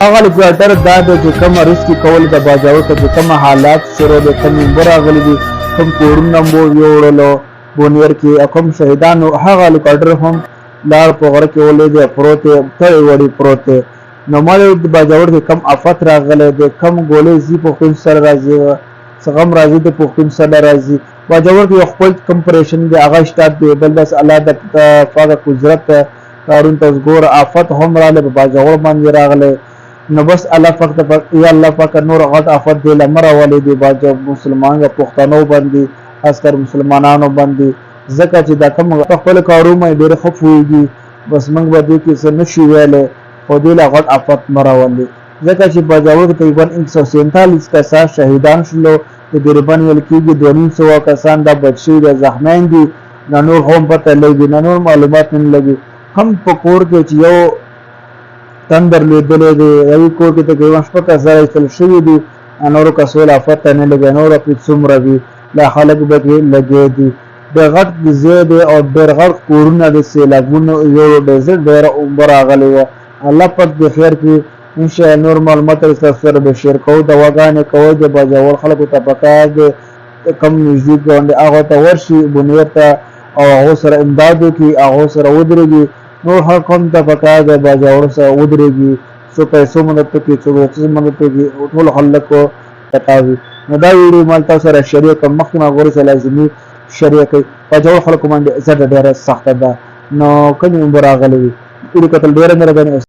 هغه لیکواټر دا دی چې کوم رسکي کول د باجوړ ته چې کوم حالات شروع دي، کوم اوبه راغلي دي، کوم کورونه مو یوړلو بونیر کې او کوم شهیدانو، هغه لیکواټر هم لار په غره کې ولې دی پروت دی، تړې وړي پروت دی. نو ما د باجوړ کې کوم افت راغلی دی، کوم ګولۍ ځي پښتون سره راځي، څه غم راځي د پښتون سره راځي. باجوړ کې یو خپل کوم پریشن دی هغه سټارټ دی، بل داسې الله د پاک قدرت کارون ته ګوره آفت هم راغلی په باجوړ باندې راغلی. نو بس الله پاک ته یا الله پاک نور غټ آفت دی له مه راولې دی باجوړ مسلمان پښتنو باندې، خاص کر مسلمانانو باندې، ځکه چې دا کوم په خپل کارو باندې ډېر ښه پوهېږي. بس موږ به دې کې څه نه شو ویلی، خو دې له غټ آفت مه راولې، ځکه چې باجوړ کې تقریبا 147 کسان شهیدان شولو، تقریبا ویل کېږي 250 کسان دا بچ شوي دي، زخمیان دي، نه نور هم پته لګي نه نور معلومات نه لګي. هم په کور کې چې یو تندر لوېدلی دی، یوې کور کې تقریبا 6000 ایستل شوي دي، نورو کسو لا پته نه لګي نور پرې څومره وي، لا خلک به پرې لګیا دي. ډېر غټ ځای دی او ډېر غټ کورونه د سیلابونو یو ډېر ډېره اوبه راغلې وه. الله پاک دې خیر کړي. انشاءالله نور معلومات ستاسو سره به شیر کوو. دواګانې کوئ د باجوړ خلکو ته پکار دی کم نږدې ګاونډي هغه ته ورشي بونیر ته او هغو سره امداد وکړي، هغو سره ودرېږي. نور هر قوم ته پکار دی باجوړ سره ودرېږي، څو پیسو مدد وکړي، څوک د څه مدد وکړي، ټول خلکو پکار وي. نو دا ویډیو مال تاسو سره شریک کړم، مخکې ما غوري سره لازمي شریک کړئ. باجوړ خلکو باندې زړه ډېره سخته ده، نو کومې اوبه راغلې وي. ویډیو کتل ډېره مهرباني.